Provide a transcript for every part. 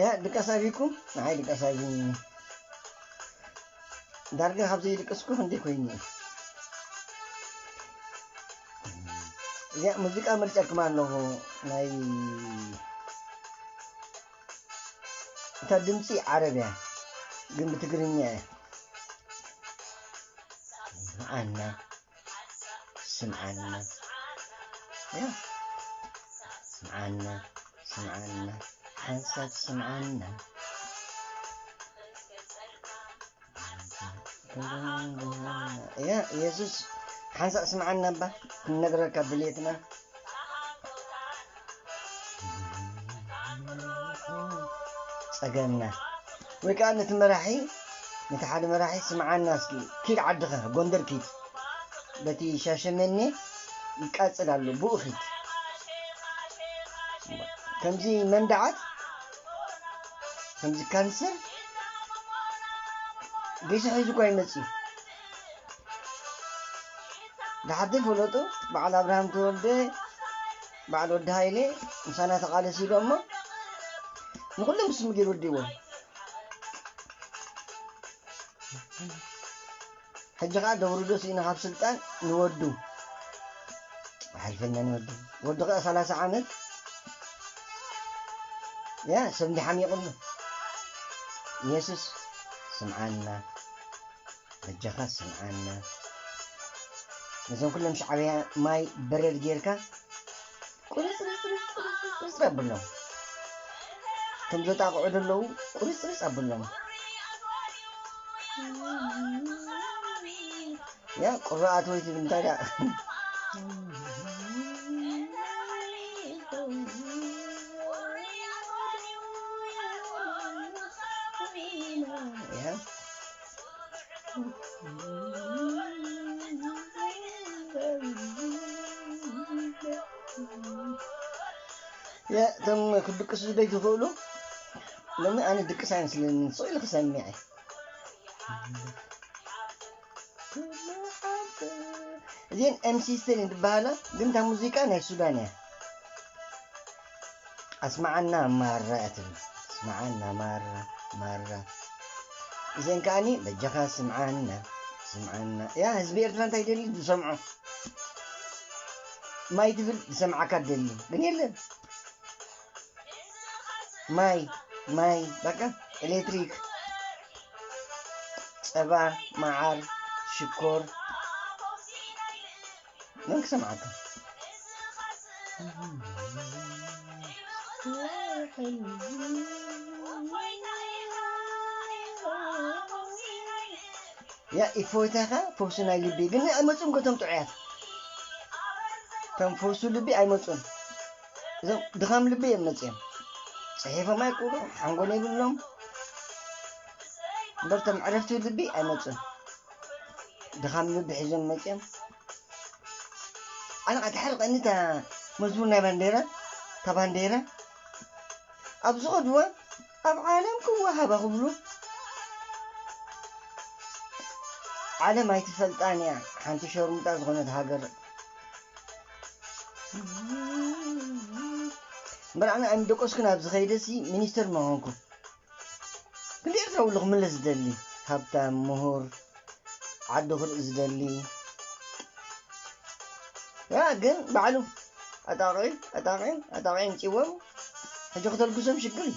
ያ ድቃስ ኣቢኩም ንዓይ ድቃስ ኣቢኒ። ዳርጋ ካብ ዘይድቅስኩ ክንደይ ኮይኑ እዩ። እዚኣ ሙዚቃ መርጨኩም ኣለኹ። ናይ እታ ድምፂ ዓረብ እያ፣ ግን ብትግርኛ እያ። ስምዓና፣ ስምዓና፣ ያ፣ ስምዓና፣ ስምዓና፣ ሓንሳብ ስምዓና። ያ፣ የሱስ ሓንሳብ ስምዓና እባ፣ ክንነግረካ ድሌትና። ጸገምና። ወይ ከኣ ነቲ መራሒ፣ ነቲ ሓደ መራሒ ስምዓና እስኪ፣ ኪድ ዓድኻ፣ ጎንደር ኪድ። በቲ ሻሸመኔ ይቃጸል ኣሎ፣ ብኡ ኪድ። ከምዚ መንደዓት፣ ከምዚ ካንሰር፣ ገይሱ ሒዙ እኳ ይመጽእ እዩ። ደሓር ፈለጡ፣ በዓል ኣብርሃም ተወልደ፣ በዓል ወዲ ሃይለ፣ ምሳና ተቓለስ ኢሎሞ፣ ንኹሎም ብስሙ ገይሩ ወዲእዎም። ሕጂ ኸዓ ደብሩ ዶ ስኢኑ ካብ ስልጣን ንወዱ። ኣይሓልፈናን ወዱ። ወዱ ኸዓ ሰላሳ ዓመት። ያ፣ ሰብ እንዲሓሚቑሉ። የሱስ፣ ስምዓና። በጃኻ ስምዓና። ነዞም ኩሎም ሻዕብያ ማይ በረድ ጌርካ ቁርጽ፣ ርጽ፣ ርጽ፣ ርጽ፣ ርጽ ኣብሎም። እቶም ዘጣቕዑ ዘለዉ ቁርጽ፣ ርጽ ኣብሎም። ያ ቁራኣት ወይ ትብል እንታይ ደኣ? ያ። ያ፣ እቶም ክድቅሱ ዘይትኽእሉ፣ ሎሚ ኣነ ድቅስ ኣይመስለንን፣ ስቕ ኢለ ክሰምዕ እየ። እዚአን ኤምሲ ስቴን ዝበሃላ፣ ግን እታ ሙዚቃ ናይ ሱዳን እያ። ኣስማዓና ማራ እያ ትብል። ኣስማዓና ማራ፣ ማራ። እዘን ከኣኒ በጃኻ ስምዓና፣ ስምዓና። ያ ህዝቢ ኤርትራ እንታይ ደሊ ዝሰምዖ? ማይ ትብል ዝሰምዓካ ደሊ። ግን የለን። ማይ፣ ማይ፣ በቃ ኤሌክትሪክ፣ ጸባ፣ መዓር፣ ሽኮር። መን ክሰምዓካ? ያ እፎይታኻ ፈውሲ ናይ ልቢ። ግን ኣይመጹን እኮ እቶም ጥዑያት። እቶም ፈውሱ ልቢ ኣይመጹን። እዞም ድኻም ልቢ እዮም መጺኦም። ጽሒፎም ኣይክእሉ፣ ሓንጎል የብሎም። እምበር እቶም ዕረፍቲ ልቢ ኣይመጹን። ድኻም ልቢ ሒዞም መጺኦም። ኣነ ኸዓ ተሓርቐኒ እታ መዝሙር ናይ ባንዴራ፣ እታ ባንዴራ ኣብ ዝኸድዋ ኣብ ዓለም ክወሃባ ክብሉ ዓለም ኣይትፈልጣን እያ ሓንቲ ሸርሙጣ ዝኾነት ሃገር። እምበር ኣነ ኣይምደቀስኩን ኣብ ዝኸይደሲ ሚኒስተር ምኾንኩ። ክንዲ ኤርትራዊ ኣሎ ክምለስ ዝደሊ፣ ሃብታም፣ ምሁር፣ ዓዱ ክርኢ ዝደሊ። ያ ግን ባዕሉ ኣጣቒ፣ ኣጣቒ፣ ኣጣቒ ኣምጺዎም። ሕጂ ክተልግሶም ሽግር እዩ።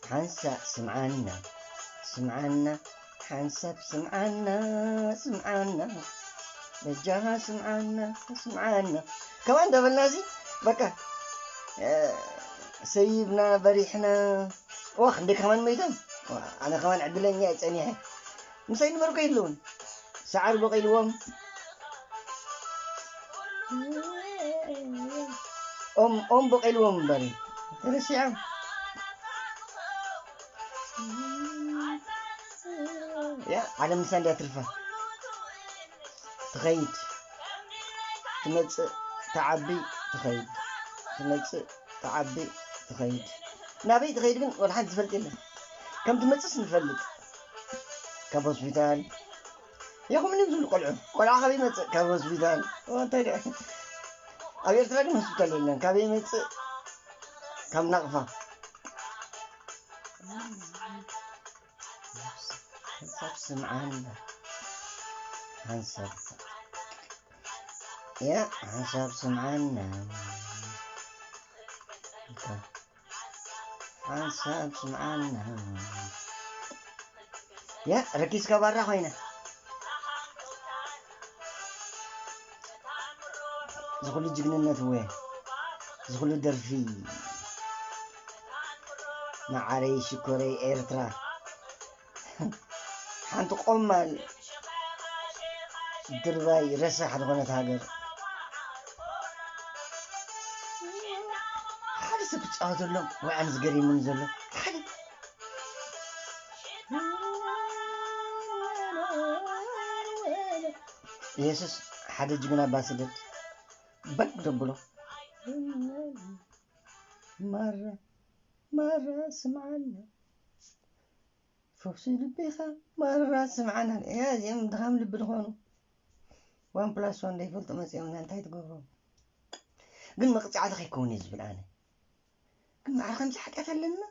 ሓንሳእ ስምዓና፣ ስምዓና፣ ሓንሳብ ስምዓና፣ ስምዓና፣ በጃኻ ስምዓና፣ ስምዓና። ከምኣ እንዳበልና እዚ በቃ፣ እ፣ ሰይብና፣ በሪሕና። ዋ፣ ክንደይ ከማን መይቶም። ዋ፣ ኣነ ከማን ዕድለኛ እየ ጸኒሐ። ምሳይ ንበርኮ የለውን። ሳዕሪ በቂልዎም። ኦም፣ ኦም በቂልዎም እምበር። ተረሲዖም። ያ፣ ዓለም ምሳ እንድያ ትርፋ። ትኸይድ። ትመጽእ፣ ትዓቢ፣ ትኸይድ። ትመጽእ፣ ትዓቢ፣ ትኸይድ። ናበይ ትኸይድ ግን ወላ ሓንቲ ትፈልጥ የለን። ከም ትመጽእስ ንፈልጥ። ካብ ሆስፒታል። ያኹም ምን ዝብሉ ቆልዑ? ቆልዓ ካበይ ይመጽእ? ካብ ሆስፒታል። ኦ፣ እንታይ ደኣ? ኣብ ኤርትራ ግን ሆስፒታል የለን። ካበይ ይመጽእ? ካብ ናቕፋ። ሓንሳብ ስምዓና። ሓንሳብ። ያ፣ ሓንሳብ ስምዓና። ሓንሳብ ስምዓና። ያ፣ ረኪስካ ባራ ኮይነ። ዝኹሉ ጅግንነት እወ። ዝኹሉ ደርፊ። መዓረይ ሽኮረይ ኤርትራ። ሓንቲ ቆማል ድርባይ ረሳሕ ዝኾነት ሃገር። ሓደ ሰብ ክጻወተሎም ወይ ኣነ ዝገሪሙኒ ዘሎ። ሓደ የሱስ፣ ሓደ ጅግና ባስደት በግ ደብሎ። ማራ፣ ማራ ስምዓና። ፈውሲ ልቢኻ ማራ ስምዓና። እያ፣ እዚኦም ድኻም ልቢ ዝኾኑ። ዋን ፕላስ ዋን ዘይፈልጡ መጺኦም እንታይ ትገብሮም? ግን መቕጻዕቲ ከይከውን እየ ዝብል ኣነ። ግን ማዕረ ከምዚ ሓጢኣት ኣለና?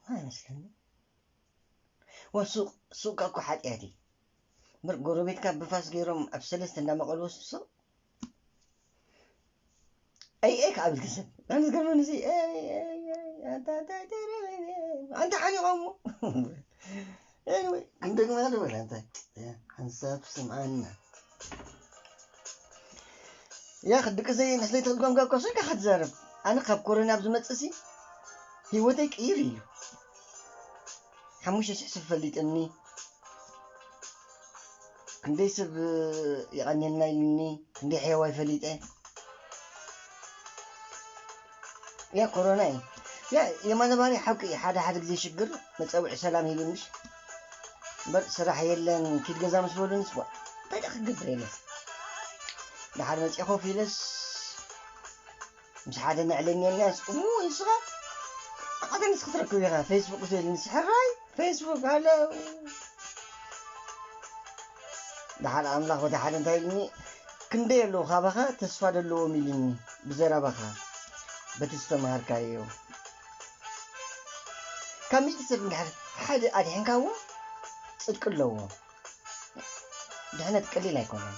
ኣይመስለኒ። ዋ፣ ሱቕ፣ ሱቕ እኮ ሓጢኣት እዩ። እምበር ጎረቤትካ ብፋስ ገይሮም ኣብ ሰለስተ እንዳመቐልዎ ሱቕ። ኣይ፣ ኣይ፣ ከኣ ብልክሰብ። ኣነ ዝገርመኒ እዚ፣ ኣይ፣ ኣይ፣ ኣይ፣ ኣንታ፣ ኣንታ፣ ኣንታ፣ ኣንታ ሓኒቖሞ። ኤኒወይ፣ ክንደግማ ዶ በላ፣ እንታይ? ሓንሳብ ስምዓና። ያ፣ ክድቅሰይ ንስለይ ተልጓምጋ እኮ ስልካ ክትዛረብ። ኣነ ካብ ኮሮና ኣብ ዝመጽእ ሲ፣ ህይወተይ ቅይር ኢሉ። ሓሙሽተ ሽሕ ሰብ ፈሊጥኒ። ክንደይ ሰብ የቐንየልና ኢሉኒ፣ ክንደይ ሕያዋይ ፈሊጠ። ያ ኮሮና እዩ። ያ የማነ ባርያ ሓቂ እዩ። ሓደ ሓደ ግዜ ሽግር መጸውዒ ሰላም ሂቡንሽ። እምበር ስራሕ የለን፣ ኪድ ገዛ ምስ በሉንስ፣ ዋ፣ እንታይ ደኣ ክገብር የለን። ደሓር መጺአ ኮፍ ኢለስ፣ ምስ ሓደ ነዕለኛ ኢልናስ፣ እሙ፣ ንስኻ ዓቐተ ንስ ክትረክብ ኢኻ፣ ፌስቡክ ዘይልንስ፣ ሕራይ፣ ፌስቡክ፣ ሃሎ። ደሓር ኣምላኽ በቲ ሓደ እንታይ ኢሉኒ፣ ክንደይ ኣለዉ ካባኻ ተስፋ ዘለዎም ኢሉኒ፣ ብዘረባኻ፣ በቲ ዝተምሃርካዮ። ካብ ሚእቲ ሰብ እንድሕር ሓደ ኣድሒንካዎ፣ ጽድቂ ኣለዎ። ድሕነት ቀሊል ኣይኮነን።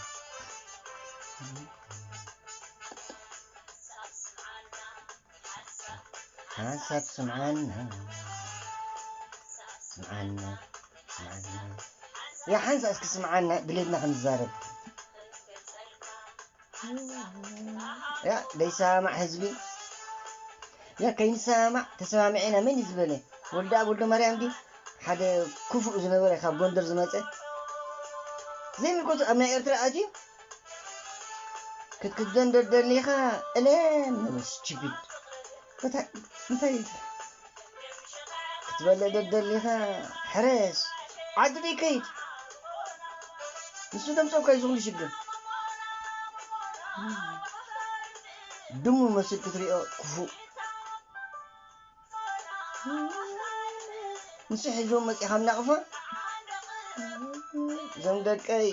ሓንሳብ ስምዓና፣ ስምዓና፣ ስምዓና። ያ ሓንሳ እስኪ ስምዓና፣ ድሌትና ክንዛረብ። ያ ደይሰማማዕ ህዝቢ። ያ ከይንሰማማዕ ተሰማሚዕና መን እዩ ዝበለ? ወልደ ኣብ ወልደ ማርያም ድዩ? ሓደ ክፉእ ዝነበረ ካብ ጎንደር ዝመጸ። ዘይምልከቱ ኣብ ናይ ኤርትራ ኣትዩ ክትክደን ደደሊኻ እለ ንብል ስቱፒድ። እንታይ፣ እንታይ ክትበልዕ ደደሊኻ ሕረስ። ዓዲ ደይ ከይድ። ንሱ ደምጾካ እዩ ዝኹሉ ሽግር። ድሙ መስል ክትሪኦ ክፉእ። ንሱ ሒዝዎም መጺኻ ኣብ ናቕፋ። እዞም ደቀይ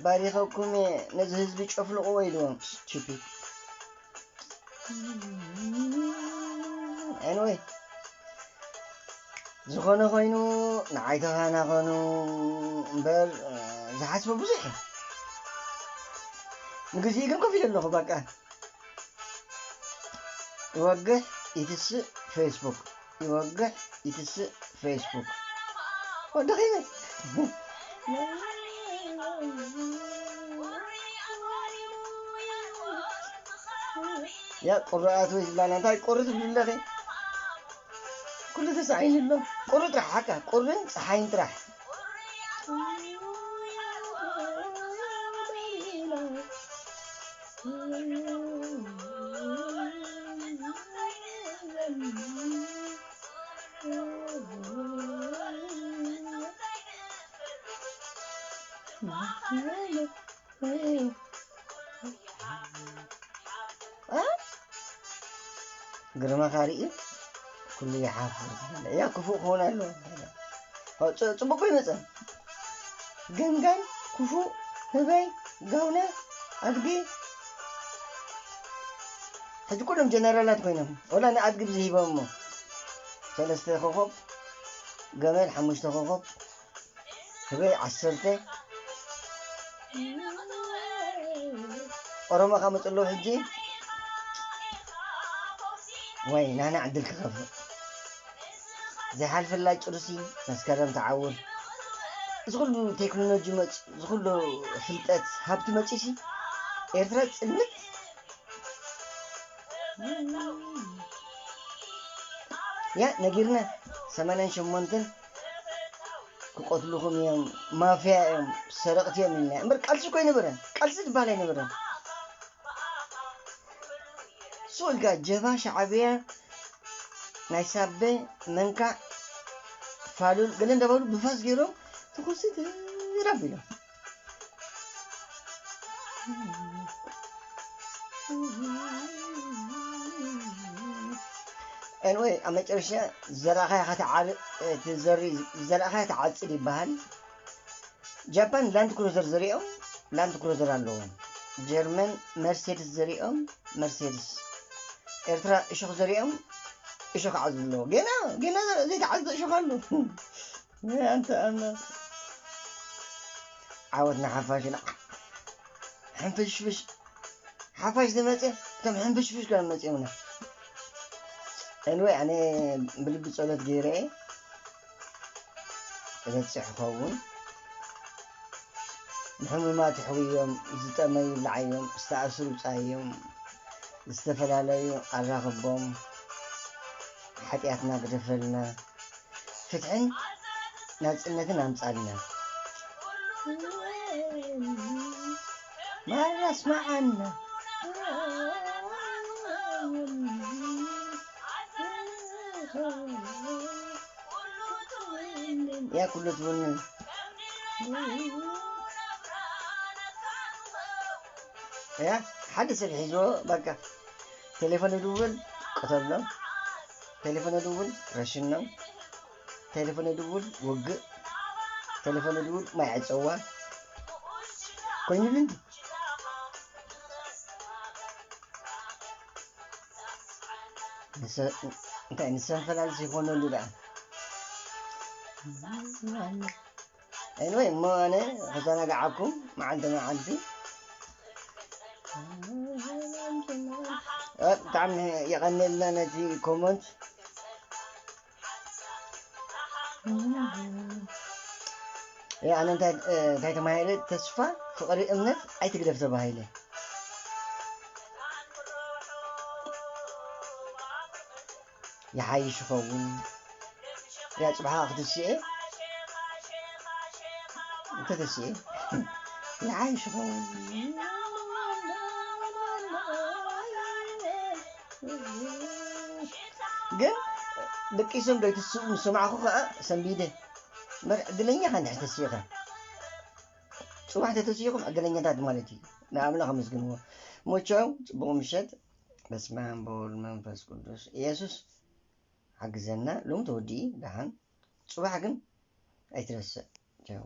ባሪኸኩም እየ፣ ነዚ ህዝቢ ጨፍልቕዎ ኢልዎም። ስቱፒድ። ኤኒወይ፣ ዝኾነ ኮይኑ ንዓይ ተፋናኸኑ እምበር፣ እ፣ ዝሓስቦ ብዙሕ እዩ። ንግዚኡ ግን ኮፍ ኢለ ኣለኹ፣ በቃ። ይወግሕ ይትስእ ፌስቡክ፣ ይወግሕ ይትስእ ፌስቡክ። ወዲ ኸይነ። ያ ቁሪ ኣትወይ ዝብላና፣ እንታይ ቁሪ ትብሉ ኣለኺ? ኩሉ ተሳዒኑ ኣሎ። ቁሪ ጥራሕ ሓቃ፣ ቁርን ጸሓይን ጥራሕ። እ? ግርማኻ ርእዩ ኩሉ ይሓፍር ዝበለ። ያ ክፉእ ክኸውን ኣለዎ። ኦ፣ ጽ-፣ ጽቡቕ ኮይኑ መጸ። ገንጋን፣ ክፉእ፣ ህበይ፣ ጋውና፣ ኣድጊ። ሕጂ ኩሎም ጀነራላት ኮይኖም። ወላ ንኣድጊ ብዝሂቦም እሞ። ሰለስተ ኮኾብ፣ ገመል ሓሙሽተ ኮኾብ፣ ህበይ ዓሰርተ። ኦሮሞ ካብ መጹ ኣለዉ ሕጂ። ወይ ናና ዕድል ክኸፍእ። ዘይሓልፈላ ጭርሲ መስከረም ተዓውር። እዚ ኩሉ ቴክኖሎጂ መጽ-፣ እዚ ኩሉ ፍልጠት ሃብቲ መጺሲ ኤርትራ ጽልምት። ያ ነጊርና ሰማንያን ሸሞንተን ክቆትልኹም እዮም፣ ማፍያ እዮም፣ ሰረቕቲ እዮም ኢልና እምበር ቃልሲ እኮ ኣይነበረን። ቃልሲ ዝበሃል ኣይነበረን። ሶልጋ ጀባ ሻዕብያ ናይ ሳበ መንካዕ ፋሉል ገለ እንዳበሉ ብፋስ ገይሮም ትኹሲ ትራፍ ኢሎም። ኤንወይ ኣብ መጨረሻ ዘራእኻያ ከተዓር-፣ ትዘሪ-፣ ዘራእኻያ ተዓጽድ ይበሃል። ጃፓን ላንድ ክሩዘር ዘሪኦም ላንድ ክሩዘር ኣለዎም። ጀርመን መርሴድስ ዘሪኦም መርሴድስ። ኤርትራ እሾኽ ዘሪኦም እሾኽ ዓጽዱ ኣለዎ። ገና ገና ዘይተዓጽደ እሾኽ ኣሎ። ኣንተ ኣምላኽ። ዓወት ንሓፋሽና። ሕንፍሽፍሽ። ሓፋሽ ዝመጸ፣ እቶም ሕንፍሽፍሽ ከም መጺኦምና። ኤንወይ፣ ኣነ ብልቢ ጸሎት ገይረ እየ። እበጽሕ እኸውን። ንሕሙማት ሕውዮም፣ ዝጠመዩ ይብልዓዮም፣ ዝተኣስሩ ውጻዮም፣ ዝተፈላለዩ ኣራኽቦም፣ ሓጢኣትና ግደፈልና። ፍትሕን ናጽነትን ኣምጻልና። ማራ ስማዓና። ያ ኩሉ ትውንን። ያ ሓደ ሰብ ሒዝዎ በቃ ቴሌፎን ይድውል ቅተሎ። ቴሌፎን ይድውል ረሽኖ። ቴሌፎን ይድውል ውግእ። ቴሌፎን ይድውል ማይ ዕጸዋ። ኮይኑሉ እንዲ። ንሰ-፣ እንታይ ንሰንፈላልስ ይኾነሉ ደኣ። ኤንወይ፣ እሞ ኣነ ከዘናግዓኩም መዓልቲ መዓልቲ። እ፣ ብጣዕሚ የቐንየልና ነቲ ኮመንት። እ፣ ኣነ እንታይ፣ እ፣ እንታይ ተማሂረ? ተስፋ፣ ፍቕሪ፣ እምነት ኣይትግደፍ ተባሂለ። ይሓይሽ ይኸውን። ያ ጽባሕ ክትስኤ፣ እንተ ተስኤ፣ ይሓይሽ ይኸውን። ግን ደቂሶም ዶ ይትስኡ ምስ ሰማዕኹ ኸኣ ሰንቢደ። እምበር ዕድለኛ ኢኻ እንድሕር ተሲእኻ። ጽባሕ ተተሲእኹም ዕድለኛታት ማለት እዩ። ንኣምላኽ ኣመስግንዎ። ሞቻው ጽቡቕ ምሸት። በስመ ኣብ ወወልድ መንፈስ ቅዱስ። ኢየሱስ ሓግዘና። ሎም ተወዲኢ ደሓን። ጽባሕ ግን ኣይትረስዕ። ቻው።